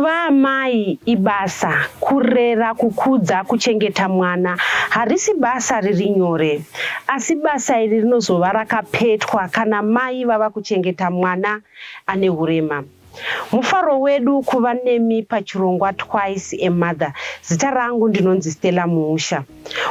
Kuva amai ibasa, kurera, kukudza, kuchengeta mwana harisi basa riri nyore. Asi basa iri rinozova rakapetwa kana mai vava kuchengeta mwana ane hurema. Mufaro wedu kuva nemi pachirongwa Twice a Mother. Zita rangu ndinonzi Stella Muusha.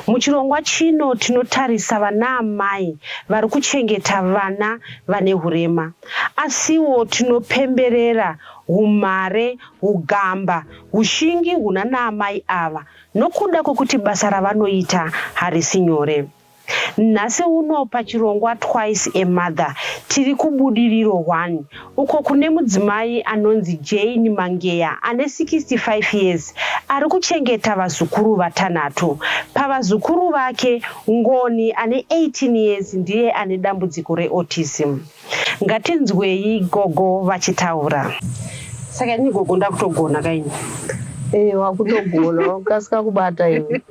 Muchirongwa chino tinotarisa vanaamai vari kuchengeta vana vane hurema. Asiwo tinopemberera humhare, hugamba, hushingi hunanaamai ava nokuda kwekuti basa ravanoita harisi nyore. Nhasi uno pachirongwa Twice a Mother tiri kuBudiriro 1 uko kune mudzimai anonzi Jane Mangeya ane 65 years ari kuchengeta vazukuru vatanhatu. Pavazukuru vake, Ngoni ane 18 years ndiye ane dambudziko reautism. Ngatinzwei gogo vachitaura. Saka ini gogo ndakutogona kaini? Eh, wakutogona, wakukasika kubata iwe.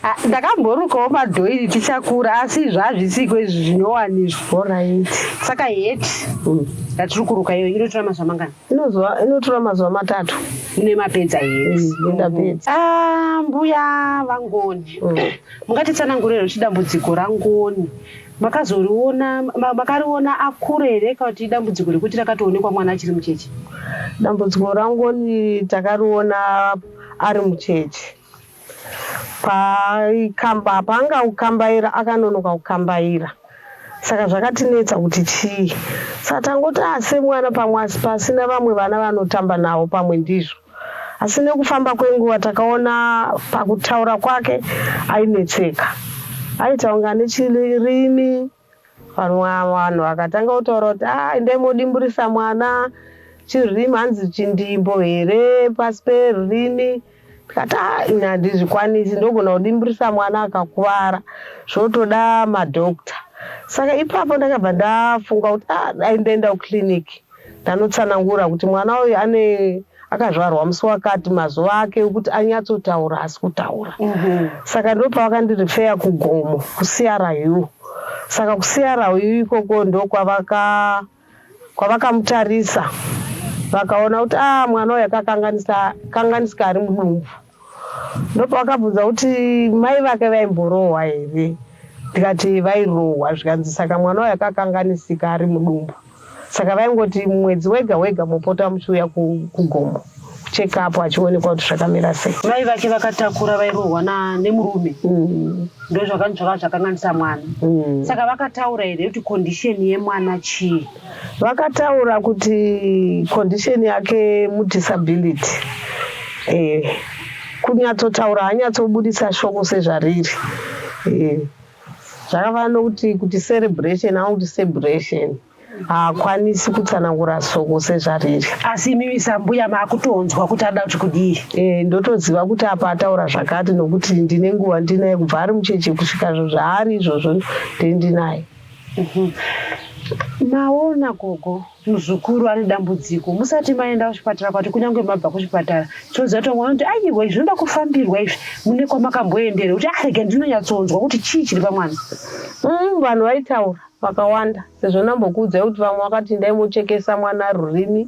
Ah, ndakamborukawo madhoiri tichakura asi izvi hazvisiko izvi zvinyowani izvi. Alright. Saka hat yatiri kuruka iyoyo inotora mazuva mangani? Inozuva inotora mazuva 3. Nemapedza hat. Ndapedza. Ah, mbuya vaNgoni. Mungatitsanangurire kuti dambudziko raNgoni makazoriona makariona akure here kana kuti idambudziko rekuti rakatoonekwa mwana achiri mucheche? Dambudziko raNgoni takariona ari mucheche. Paaikamba paanga kukambaira akanonoka kukambaira. Saka zvakatinetsa kuti chii. Saka tangoti ah semwana pamwe asi pasina vamwe vana vanotamba navo pamwe ndizvo. Asi nekufamba kwenguva takaona pakutaura kwake ainetseka. Aita kunge ane chirimi. Vamwe vanhu vakatanga kutaura kuti ah endai modimburisa mwana chirimi hanzi chindimbo here pasi perurimi. Ndikati ah ini handizvikwanisi ndogona kudimburisa mwana akakuvara zvotoda madoctor. Saka ipapo ndakabva ndafunga kuti ah dai ndaenda kuclinic ndanotsanangura kuti mwana uyu ane akazvarwa musi wakati mazuva ake ekuti anyatsotaura asi kutaura. Saka ndopavakandirifeya kuGomo kuCRU. Saka kuCRU ikoko ndokwavaka kwavakamutarisa vakaona kuti ah mwana uyu akakanganisa kanganisika ari mudumbu. Ndopavakabvunza kuti mai vake vaimborohwa here ndikati vairohwa zvikanzi saka mwana uyu akakanganisika ari mudumbu. Saka vaingoti mwedzi wega wega mopota muchiuya kugomo kucheck up achionekwa kuti zvakamira sei. Mai vake vakatakura vairohwa nemurume ndozvaka zvakanganisa mwana. Saka vakataura here kuti condition yemwana chii? Vakataura kuti condition yake mudisability. Eh, kunyatsotaura haanyatsobudisa shoko sezvariri. Eh, zvakafanana nokuti kuti celebration anokuti celebration. Haakwanisi kutsanangura soko sezvariri. Asi imimi sambuya makutonzwa kuti ada kuti kudii? Eh, ndotoziva kuti apa ataura zvakati nokuti ndine nguva ndinaye kubva ari mucheche kusvika zvaari izvozvo ndinaye. Maona gogo muzukuru ane dambudziko musati maenda kuchipatara kwati kunyange mabva kuchipatara tinoziva kuti vamwe vanoti aiwa izvi zvinoda kufambirwa izvi mune kwamakamboendera kuti ah rega ndinonyatsonzwa kuti chii chiri pamwana. Vanhu vaitaura vakawanda sezvo ndambokuudzai kuti vamwe vakati ndaimuchekesa mwana rurimi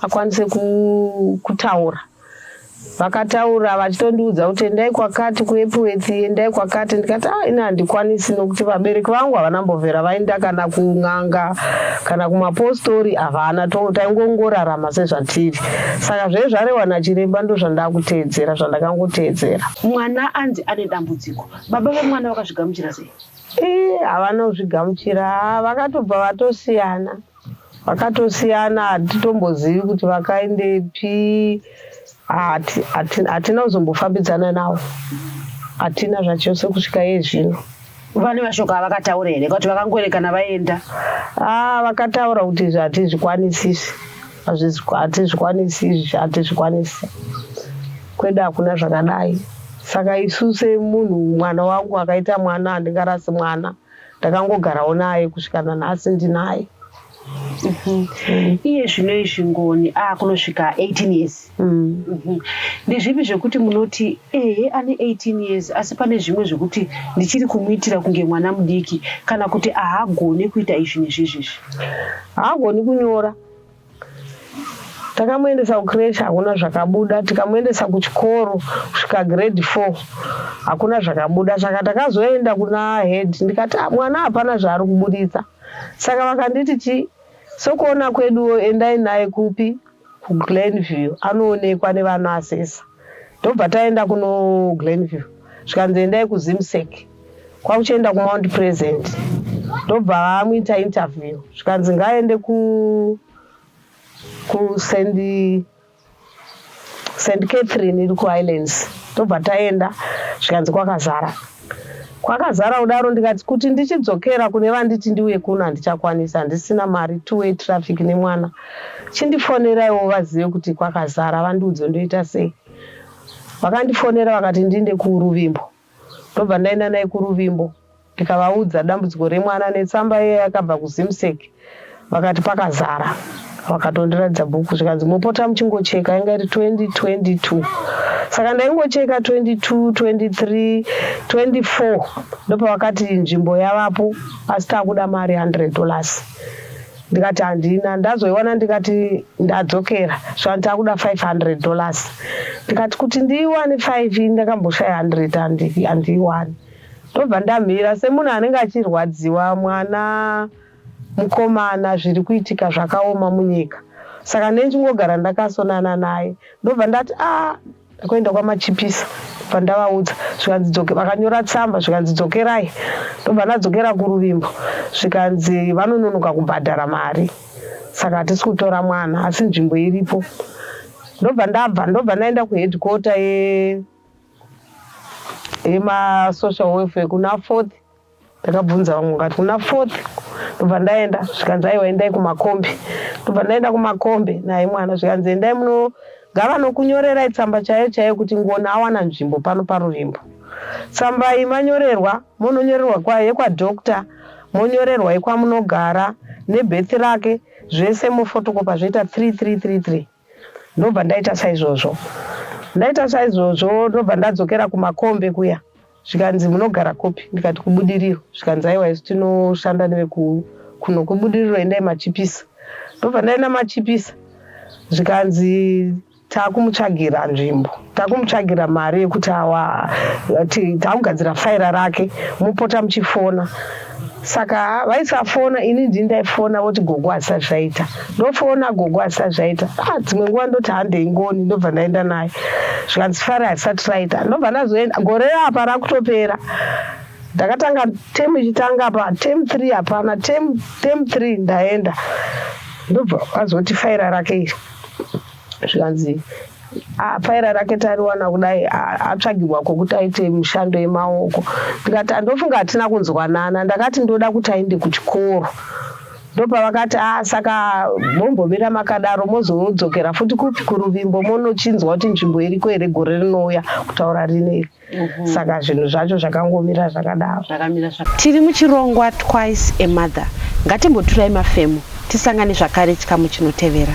akwanise kutaura. Vakataura vachitondiudza kuti endai kwakati kuEpworth, endai kwakati ndikati ah ini handikwanisi nokuti vabereki vangu havana mbovhera vaenda kana kun'anga kana kumapostori havana taingongorarama sezvatiri. Saka zvee zvarehwa nachiremba ndozvandakuteedzera zvandakangoteedzera. Mwana anzi ane dambudziko. Baba vemwana vakazvigamuchira sei? Ii havana kuzvigamuchira vakatobva vatosiyana. Vakatosiyana hatitombozivi kuti vakaendepi hatina kuzombofambidzana navo hatina zvachose kusvika iye zvino. Vane mashoko avakataura here kuti vakangoerekana vaenda? Ah, vakataura kuti izvi hatizvikwanisi izvi hatizvikwanisi izvi hatizvikwanisi kwedu hakuna zvakadai saka isu semunhu mwana wangu akaita mwana handingarasi mwana ndakangogarawo naye kusvika nanhasi ndinaye. Iye zvino izvi Ngoni akunosvika 18 years. Ndezvipi zvekuti munoti ehe ane 18 years asi pane zvimwe zvekuti ndichiri kumuitira kunge mwana mudiki kana kuti haagone kuita izvi nezvizvi izvi? Haagoni kunyora. Takamuendesa kucreche hakuna zvakabuda, tikamuendesa kuchikoro kusvika grade 4 hakuna zvakabuda. Saka takazoenda kuna head ndikati ah, mwana hapana zvaari kuburitsa. Saka vakanditi chi sokuona kweduwo endai naye kupi kuGlenview anoonekwa nevanoasesa. Ndobva taenda kuno Glenview zvikanzi endai kuZimsec kwakuchienda kuMount Pleasant ndobva vamuita interview zvikanzi ngaaende ku kuSt St Catherine iri kuHighlands ndobva taenda zvikanzi kwakazara kwakazara kudaro ndikati kuti ndichidzokera kune vanditi ndiuye kuno handichakwanisa handisina mari two way traffic nemwana chindifoneraiwo vazive kuti kwakazara vandiudze ndoita sei vakandifonera vakati ndiinde kuruvimbo Ndobva ndaenda naye kuRuvimbo ndikavaudza dambudziko remwana netsamba iya yakabva kuZimsec vakati pakazara vakatondiratidza bhuku zvikanzi mopota muchingocheka yanga iri 2022 saka ndaingocheka 22 23 24 ndopavakati nzvimbo yavapo asi takuda mari 100 dollars ndikati handina ndazoiwana ndikati ndadzokera zvanzi takuda 500 dollars ndikati kuti ndiiwane 5 ndakamboshaya 100 handiiwani ndobva ndamira semunhu anenge achirwadziwa mwana mukomana zviri kuitika zvakaoma munyika saka ndendingogara ndakasonana naye ndobva ndati a ah, Ndakaenda kwaMachipisa pandavaudza zvikanzi dzoke vakanyora tsamba zvikanzi dzokerai ndobva ndadzokera kuRuvimbo zvikanzi vanononoka kubhadhara mari saka hatisi kutora mwana asi nzvimbo iripo ndobva ndabva ndobva ndaenda kuheadquarter ye yemasocial welfare kuna fourth Ndakabvunza vamwe vakati kuna fourth ndobva ndaenda zvikanzi aiwa endai kumakombi ndobva ndaenda kumakombi naye mwana zvikanzi endai muno ngavanokunyorerai tsamba chaiyo chaiyo kuti ngoni awana nzvimbo pano paruvimbo tsamba iyi manyorerwa mononyorerwa kwa yekwadoctor monyorerwa yekwamunogara nebirth rake zvese mofotokopa zvoita 3333 ndobva ndaita saizvozvo ndaita saizvozvo ndobva ndadzokera kumakombe kuya Zvikanzi munogara kupi ndikati kuBudiriro zvikanzi aiwa isu tinoshanda nevekuno kuBudiriro endai Machipisa ndobva ndaenda Machipisa zvikanzi takumutsvagira nzvimbo takumutsvagira mari yekuti awa takugadzira faira rake mopota muchifona saka vaisafona ini ndini ndaifona voti gogo hazisati zvaita ndofona gogo hazisati zvaita ah, dzimwe nguva ndoti handei ngoni ndobva ndaenda naye zvikanzi fari hazisati raita ndobva ndazoenda gore apa rakutopera ndakatanga tem ichitanga apa tem three hapana tem tem three ndaenda ndobva vazoti faira rake iri zvikanzi Ah, faira rake tariwana kudai atsvagirwa kwokuti aite mishando yemaoko ndikati andofunga hatina kunzwanana ndakati ndoda kuti aende kuchikoro ndopavakati a ah, saka mombomira makadaro mozodzokera futi kupi kuruvimbo monochinzwa kuti nzvimbo iriko here gore rinouya kutaura rineri mhm. saka zvinhu zvacho zvakangomira zvakadaro tiri muchirongwa twice a mother ngatimboturai mafemo tisangane zvakare chikamu chinotevera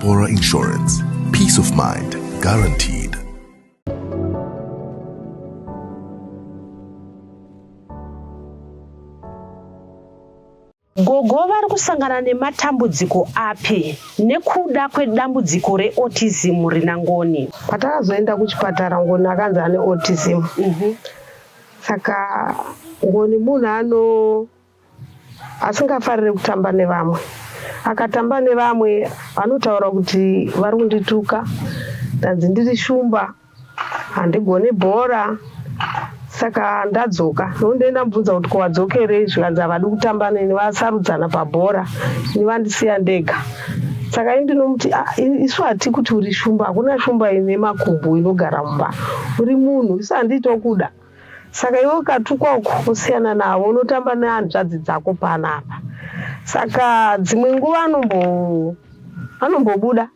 Diaspora Insurance. Peace of mind guaranteed. Gogo vari kusangana nematambudziko api nekuda kwedambudziko reautism rina Ngoni? Patakazoenda kuchipatara Ngoni akanzi ane autism. Mm -hmm. Saka Ngoni munhu ano asingafarire kutamba nevamwe. Akatamba nevamwe vanotaura kuti vari kundituka, ndanzi ndiri shumba, handigone bhora saka ndadzoka nokuti ndamubvunza kuti ko wadzokerei zvikanzi havadi kutamba neni vasarudzana pabhora ini vandisiya ndega saka ini ndinomuti ah, isu hati kuti uri shumba hakuna shumba ine makumbo inogara mumba uri munhu isu handiitokuda. Saka iwe ukatukwa uku wosiyana navo unotamba nehanzvadzi dzako panapa. Saka dzimwe nguva anombo anombobuda.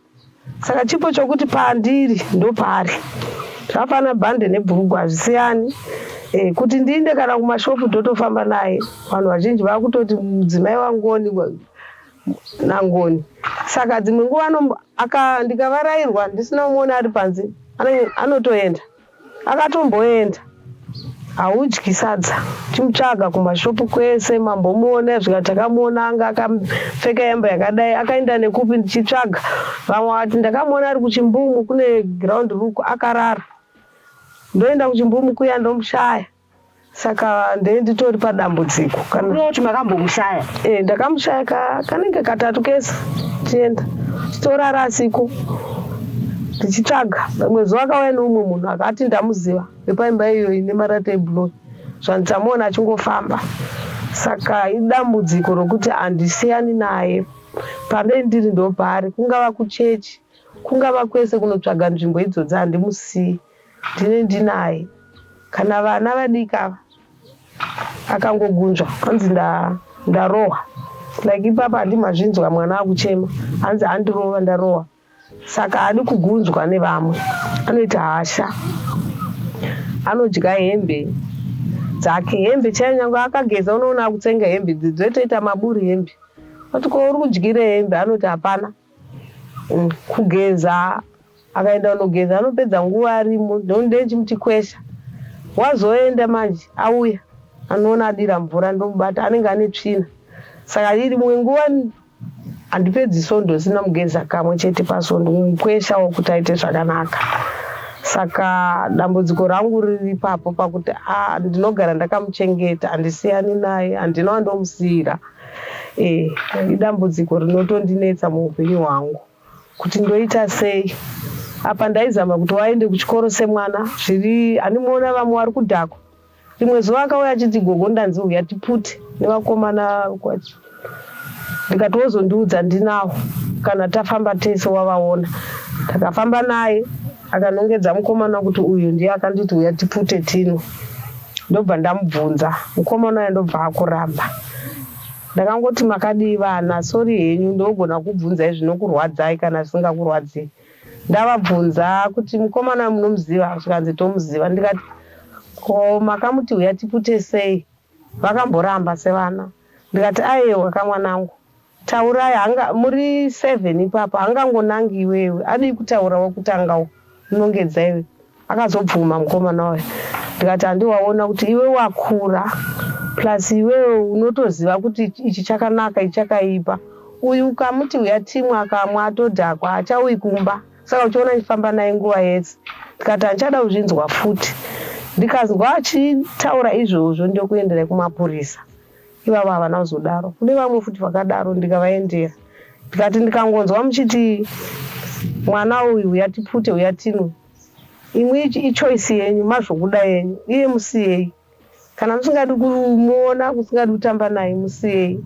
Saka chipo chokuti pandiri ndopaari. Zvafana bhande nebhurugwa hazvisiyani. E, kuti ndiinde kana kumashopu totofamba naye. Vanhu vazhinji vakutoti mudzimai waNgoni naNgoni. Saka dzimwe nguva aka ndikavarairwa ndisina kumuona ari panze anotoenda. Akatomboenda haudyi sadza chimutsvaga kumashopu kwese mambomuona zvikati takamuona anga akapfeka hembe yakadai akaenda nekupi ndichitsvaga vamwe vati ndakamuona ari kuchimbumu kune ground ruku akarara ndoenda kuchimbumu kuya ndomushaya saka ndee nditori padambudziko kana kuti makambomushaya e ndakamushaya ka, kanenge katatu kese tienda titorara asiko ndichitsvaga rimwe zuva akauya neumwe munhu akati ndamuziva wepaimba iyo ine marata eblow zvanzi tamuona achingofamba saka idambudziko rokuti handisiyani naye pane ndiri ndopaari kungava kuchechi kungava kwese kunotsvaga nzvimbo idzodzi handimusii ndine ndinaye kana vana vadiki ava akangogunzva hanzi ndarohwa like ipapa handimazvinzwa mwana akuchema hanzi andirova ndarohwa saka haadi kugunzwa nevamwe anoita hasha anodya hembe dzake hembe chaiyo nyange akageza unoona akutsenga hembe dzotoita maburi hembe oti ko uri kudyire hembe anoti hapana kugeza akaenda kunogeza anopedza nguva arimo ndendichimuti kwesha wazoenda manje auya anoona adira mvura ndomubata anenge ane tsvina saka rimwe nguva handipedzi sondo sina mugeza kamwe chete pasondo mukweshawo kuti aite zvakanaka saka dambudziko rangu riri ipapo pakuti ndinogara ndakamuchengeta handisiyani naye handina wandomusiyira e, idambudziko rinotondinetsa muupenyu hwangu kuti ndoita sei apa ndaizama kuti waende kuchikoro semwana zviri handimuona vamwe vari kudhakwa rimwe zuva akauya achiti gogo ndanzi uya tipute nevakomana kwacho ndikati wozondiudza ndinawo kana tafamba tese wavaona takafamba naye akanongedza mukomana kuti uyu ndiye akanditi uya tipute tino ndobva ndamubvunza mukomana uya ndobva akuramba ndakangoti makadii vana sorry henyu ndogona kubvunzai zvinokurwadzai kana zvisingakurwadzii ndavabvunza kuti mukomana munomuziva zvikanzi tomuziva ndikati ko makamuti uya tipute sei vakamboramba sevana ndikati aiwa kamwanangu taurai hanga muri 7 ipapo hangangonangi iwewe adii kutaura wekutangawo unongedza iwe akazobvuma mukomana uyu ndikati handiwaona kuti iwe wakura plus iwewe unotoziva kuti ichi chakanaka ichi chakaipa uyu ukamuti uya timwe akamwa atodhakwa achauyi kumba saka uchiona ndichifamba naye nguva yese ndikati handichada kuzvinzwa futi ndikazwa achitaura izvozvo ndokuenderai kumapurisa ivavo havana kuzodaro kune vamwe futi vakadaro ndikavaendera ndikati ndikangonzwa muchiti mwana uyu uya tipute uya tinwe imwe ichoice yenyu mazvokuda yenyu iye musiyei kana musingadi kumuona musingadi kutamba naye musiyei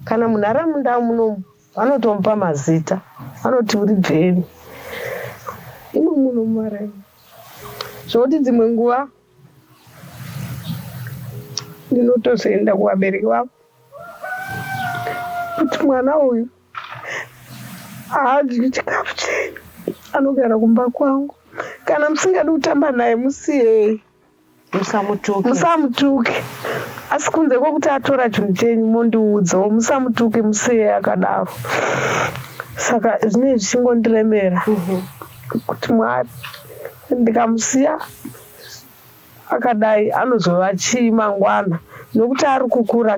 kana munharaunda munomu vanotomupa mazita vanoti uri bveni imo muno mumaraini zvokuti dzimwe nguva ndinotozoenda kuvabereki vavo kuti mwana uyu haadyi chikafu chenyu anogara kumba kwangu kana musingadi kutamba naye musiyei musamutuke musamutuke asi kunze kwokuti atora chinhu chenyu mondiudzawo musamutuke musiyei akadaro saka zvinenge zvichingondiremera kuti mwari ndikamusiya akadai anozova chii mangwana nokuti ari kukura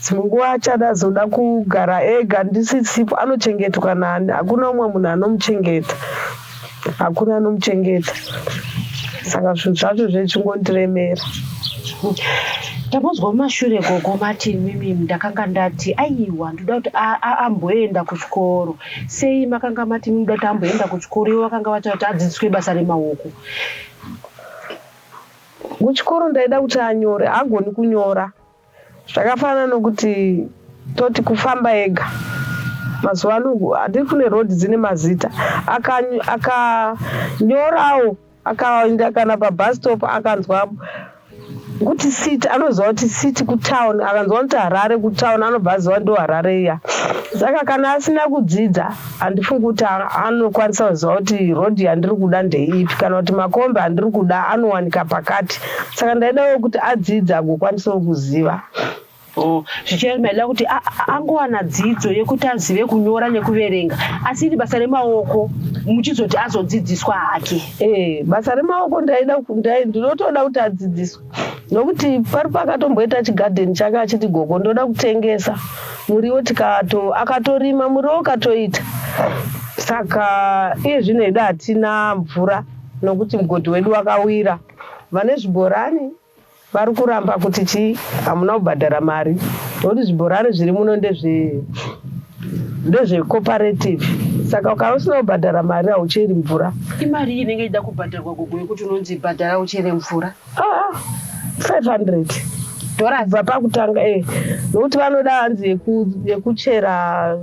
dzimwe nguva achada zoda kugara ega ndisisipo anochengetwa nani hakuna umwe munhu anomuchengeta hakuna anomuchengeta saka zvinhu zvacho zvechingondiremera Ndambonzwa mumashure gogo mati imimi ndakanga ndati aiwa ndoda kuti amboenda kuchikoro. Sei makanga mati munoda kuti amboenda kuchikoro ivo vakanga vati kuti adzidziswe basa remaoko. Kuchikoro ndaida kuti anyore haagoni kunyora zvakafanana nokuti toti kufamba ega mazuva ano handiri kune road dzine mazita akanyorawo akaenda kana pabus stop akanzwa Kuti city anoziva kuti city kutown, akanzwa kuti Harare kutown anobva aziva ndo Harare iya. Saka kana asina kudzidza handifungi kuti anokwanisa kuziva kuti road yandiri kuda ndeipi kana kuti makombi andiri kuda anowanika pakati. Saka ndaidawo kuti adzidze agokwanisawo kuziva. Oh, zvichireva maida kuti angowana dzidzo yekuti azive kunyora nekuverenga, asi iri basa remaoko muchizoti azodzidziswa hake. Eh, basa remaoko ndaida ndinotoda kuti adzidziswe nokuti pari pakatomboita chigadheni chake achiti gogo ndoda kutengesa muriwo, tikato akatorima muriwo ukatoita. Saka iye zvino hedu hatina mvura nokuti mugodhi wedu wakawira. Vane zvibhorani vari kuramba kuti chii, hamuna kubhadhara mari nokuti zvibhorani zviri muno ndezvecooperative. Saka ukava usina kubhadhara mari haucheri mvura. Imari inenge ichida kubhadharwa gogo yekuti unonzi bhadhara uchere mvura? 500 dollars kubva pakutanga, nokuti vanoda hanzi yekuchera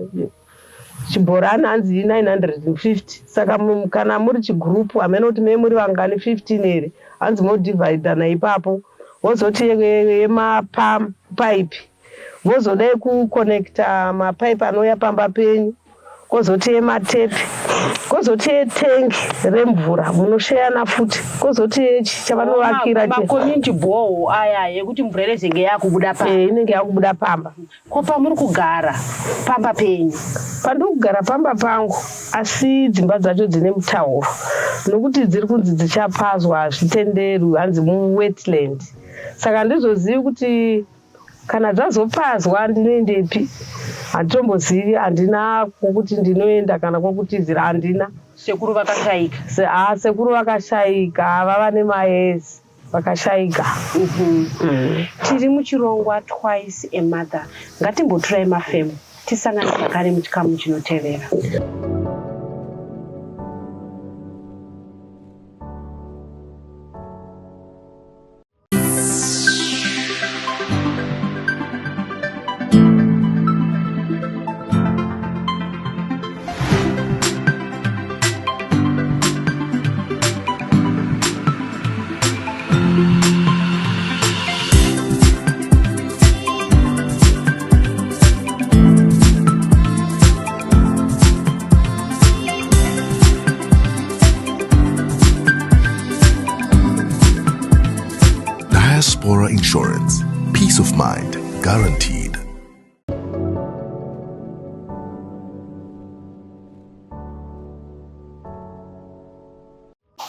chibhorani hanzi 950. Saka kana muri chigurupu, hamene kuti mee muri vangani, 15 here, hanzi modhivhaidhana ipapo. Wozoti yemapaipi, vozoda yekukonekta mapaipi anouya pamba penyu, kozoti yematepi, kozoti yetengi remvura munosheyana futi, kozoti chavanovakira macommunity borehole aya yekuti mvura inezenge yakubuda pa inenge yakubuda pamba. Ko pamuri kugara pamba penyu? Pandiri kugara pamba pangu, asi dzimba dzacho dzine mutauro nokuti dziri kunzi dzichapazwa, hazvitenderwi, hanzi muwetland. Saka handizozivi kuti kana dzazopazwa ndinoendepi, handitombozivi, handina kwokuti ndinoenda kana kwokutizira handina. Sekuru vakashaika? Sekuru vakashaika, vava nemayears vakashaika. Tiri muchirongwa Twice a Mother. Ngatimboturai mafemo, tisangane zvakare muchikamu chinotevera. Diaspora Insurance. Peace of mind guaranteed.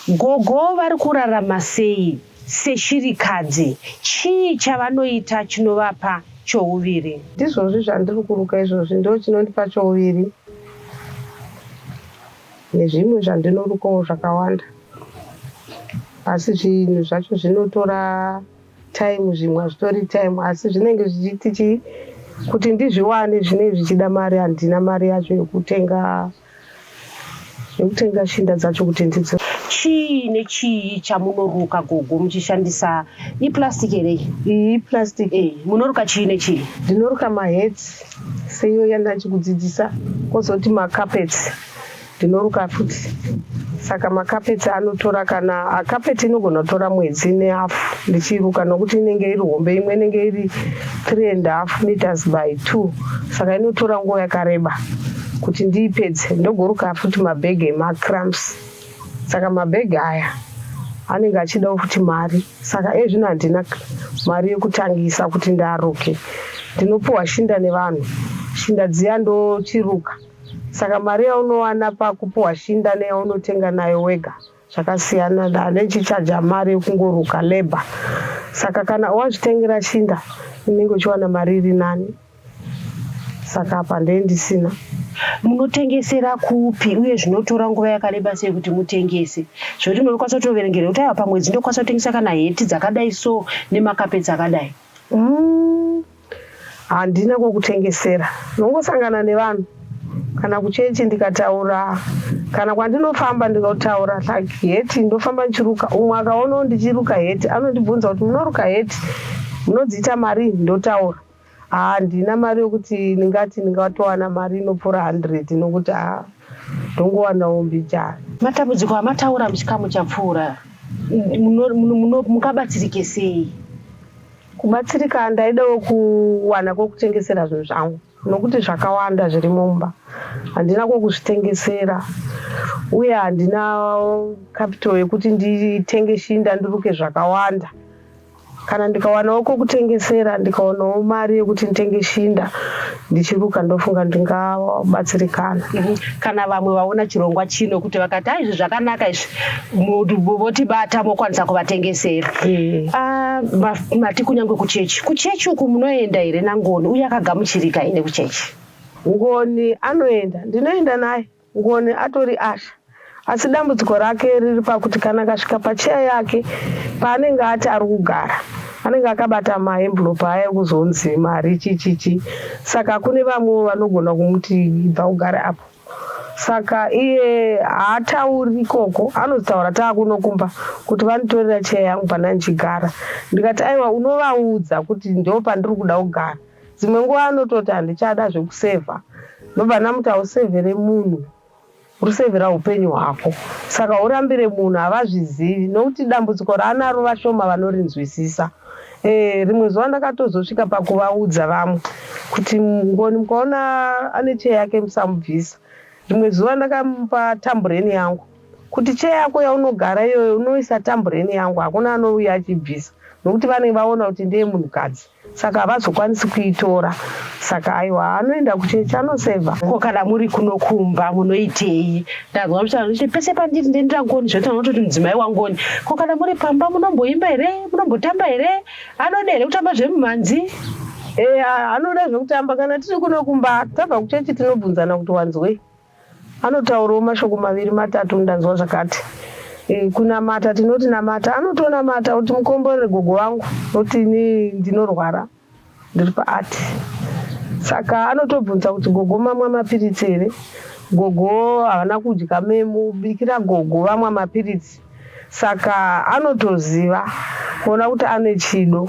Gogo vari kurarama sei seshirikadzi? Chii chavanoita chinovapa chouviri? Ndizvozvi zvandiri kuruka izvozvi ndo chinondipa chouviri, nezvimwe zvandinorukawo zvakawanda, asi zvinhu zvacho zvinotora time, zvimwe hazvitori time, asi zvinenge zvichiti chii kuti ndizviwane zvinenge zvichida mari. Handina mari yacho yekutenga shinda dzacho kuti ndidzi. Chii nechii chamunoruka gogo muchishandisa iplastic here iyi? Iyi iplastic. Munoruka chii nechii? Ndinoruka mahats seiyo yandachikudzidzisa, kwozoti macarpets ndinoruka futi. Saka macarpets anotora, kana carpet inogona kutora mwedzi nehafu ndichiruka nokuti inenge iri hombe, imwe inenge iri 3.5 meters by 2, saka inotora nguva yakareba kuti ndiipedze. Ndogoruka futi mabhegi emacramps, saka mabhegi aya anenge achidawo futi mari. Saka ezvino handina mari yekutangisa kuti ndaruke, ndinopiwa shinda nevanhu, shinda dziya ndochiruka. Saka mari yaunowana pakupiwa shinda neyaunotenga nayo wega zvakasiyana. Ndandichichaja mari yekungoruka, labour. Saka kana wazvitengera shinda unenge uchiwana mari iri nani. Saka apa ndee ndisina. Munotengesera kupi uye zvinotora nguva yakareba sei kuti mutengese? Zvekuti munokwanisa kutoverengera kuti aiwa, pamwedzi ndokwanisa kutengesa kana heti dzakadai so nemakapetsi akadai. Handina kwokutengesera, ndongosangana nevanhu kana kuchechi ndikataura, kana kwandinofamba ndinotaura like heti ndofamba ndichiruka. Umwe akaonawo ndichiruka heti anondibvunza kuti munoruka heti munodziita mari, ndotaura. Handina mari yokuti ndingati ndingatowana mari inopfuura 100 nokuti haa, ndongowanawo mbijana. Matambudziko amataura muchikamu chapfuura, mukabatsirike sei? Kubatsirika, ndaidawo kuwana kwokutengesera zvinhu zvangu, nokuti zvakawanda zviri mumba, handina kwokuzvitengesera, uye handina capital yekuti nditenge shinda ndiruke zvakawanda. Kana ndikawanawo kwokutengesera, ndikawanawo mari yekuti nditenge shinda ndichiruka, ndofunga ndingabatsirikana. Kana vamwe vaona chirongwa chino kuti vakati, "Ai, izvi zvakanaka izvi," votibata, mokwanisa kuvatengesera? Ah, mati kunyange kuchechi, kuchechi uku munoenda here naNgoni, uye akagamuchirika here kuchechi? Ngoni anoenda, ndinoenda naye. Ngoni atori usher, asi dambudziko rake riri pakuti kana akasvika pacheya yake paanenge ati ari kugara, anenge akabata maenvelope aya ekuzonzi mari chichichi, saka kune vamwewo vanogona kumuti, "Ibva ugare apo." Saka iye haatauri ikoko, anozotaura taakunokumba kuti, "Vanditorera cheya yangu pana ndichigara." Ndikati, "Aiwa, unovaudza kuti ndo pandiri kuda kugara." Dzimwe nguva anototi, "Handichada zvekusevha." Ndobva ndamuti, "Hausevhere munhu, uri kusevhera upenyu hwako, saka urambire munhu." Havazvizivi nokuti dambudziko raanaro vashoma vanorinzwisisa. Rimwe zuva ndakatozosvika pakuvaudza vamwe kuti, "Ngoni mukaona ane cheya yake, musamubvisa." Rimwe zuva ndakamupa tambureni yangu kuti, "Cheya yako yaunogara iyoyo, unoisa tambureni yangu, hakuna anouya achibvisa," nokuti vanenge vaona kuti ndeye munhukadzi, saka havazokwanisi kuitora. Saka aiwa, anoenda kuchechi, anosevha. Ko kana muri kuno kumba munoitei? Ndanzwa muchitaura pese pandiri ndendira Ngoni, zvoti vanototi mudzimai waNgoni. Ko kana muri pamba, munomboimba here? Munombotamba here? Anoda here kutamba zvemumhanzi? Anoda zvekutamba. Kana tiri kuno kumba, tabva kuchechi, tinobvunzana kuti, "Wanzwei?" Anotaurawo mashoko maviri matatu, "Ndanzwa zvakati." Kunamata, tinoti namata, anotonamata kuti, "Mukomborere gogo vangu, nokuti ini ndinorwara, ndiri paati." Saka anotobvunza kuti, "Gogo mamwa mapiritsi here? Gogo havana kudya memu, bikira gogo vamwa mapiritsi." Saka anotoziva kuona kuti ane chido.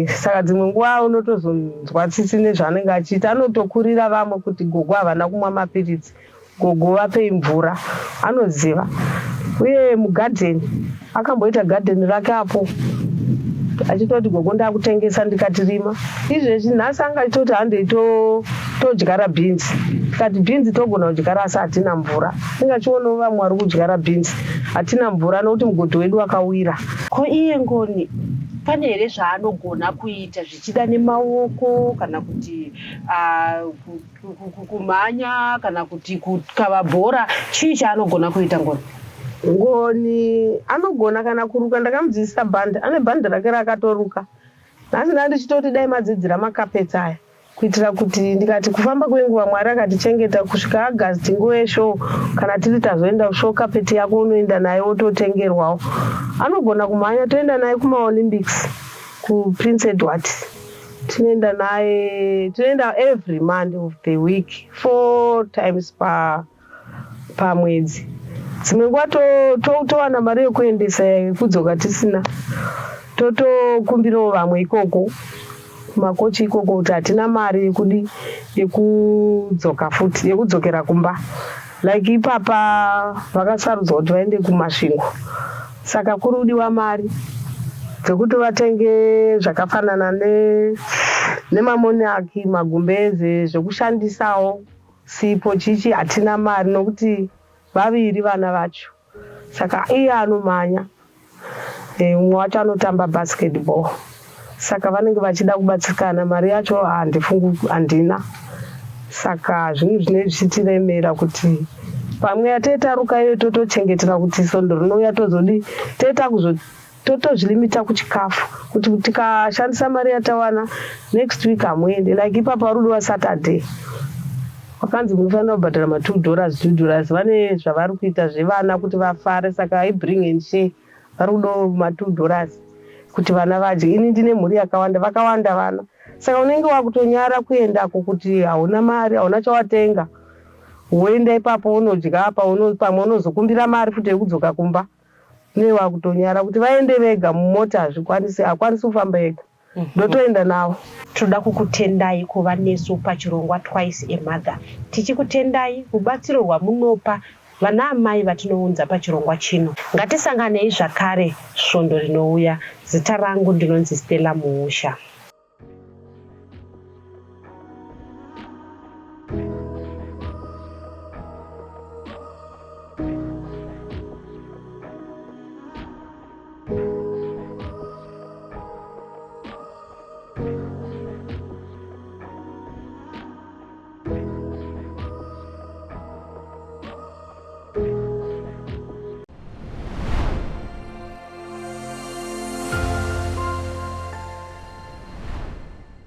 Saka dzimwe nguva unotozonzwa tsitsi nezvaanenge achiita. Anotokurira vamwe kuti, "Gogo havana kumwa mapiritsi, gogo vapei mvura." Anoziva. Uye mugadheni, akamboita gadheni rake apo achitoti, "Gogo, ndakutengesa." Ndikati, "Rima izvezvi." Nhasi anga achitoti, "Handei todyara bhinzi." Tikati, "Bhinzi togona kudyara, asi hatina mvura." Ingachionawo vamwe vari kudyara bhinzi, hatina mvura nokuti mugodhi wedu wakawira. Ko iye Ngoni pane here zvaanogona kuita, zvichida nemaoko kana kuti kumhanya kana kuti kukava bhora? Chii chaanogona kuita Ngoni? Ngoni anogona kana kuruka. Ndakamudzidzisa bhandi, ane bhandi rake raakatoruka. Nhasi ndaa ndichitoti dai madzidzira makapetsi aya, kuitira kuti ndikati kufamba kwenguva, Mwari akatichengeta kusvika August, nguva yeshow, kana tiri tazoenda kushow, kapeti yako unoenda nayo wototengerwawo. Anogona kumhanya, toenda naye kumaOlympics kuPrince Edward. Tinoenda naye, tinoenda every month of the week, four times pamwedzi. Dzimwe nguva towana mari yekuendesa, yekudzoka tisina, totokumbirawo vamwe ikoko kumakochi ikoko kuti hatina mari yekudi yekudzoka futi, yekudzokera kumba. Like ipapa vakasarudzwa kuti vaende kuMasvingo, saka kuri kudiwa mari dzekuti vatenge zvakafanana nemamonaki, magumbeze, zvekushandisawo, sipo, chichi. Hatina mari nokuti vaviri vana vacho. Saka iye anomhanya, mumwe wacho anotamba basketball, saka vanenge vachida kubatsirikana. Mari yacho handifungi, handina. Saka zvinhu zvinenge zvichitiremera kuti pamwe yatetaruka iyo totochengetera kuti svondo rinouya tozodi teta kuzo totozvilimita kuchikafu, kuti tikashandisa mari yatawana next week hamuendi. Like ipapa vari kudiwa Saturday, vakanzi munofanira kubhadhara ma$2, $2. Vane zvavari kuita zvevana kuti vafare, saka ibring and share, vari kudawo ma$2 kuti vana vadye. Ini ndine mhuri yakawanda, vakawanda vana, saka unenge wakutonyara kuendako kuti hauna mari, hauna chawatenga. Woenda ipapo unodya apa, pamwe unozokumbira mari futi yekudzoka kumba. Unenge wakutonyara kuti vaende vega mumota, hazvikwanisi, hakwanisi kufamba ega, ndotoenda navo. Tinoda kukutendai kuva nesu pachirongwa Twice a Mother, tichikutendai rubatsiro rwamunopa. vanaamai vatinounza pachirongwa chino. Ngatisanganei zvakare svondo rinouya. Zita rangu ndinonzi Stella Muusha.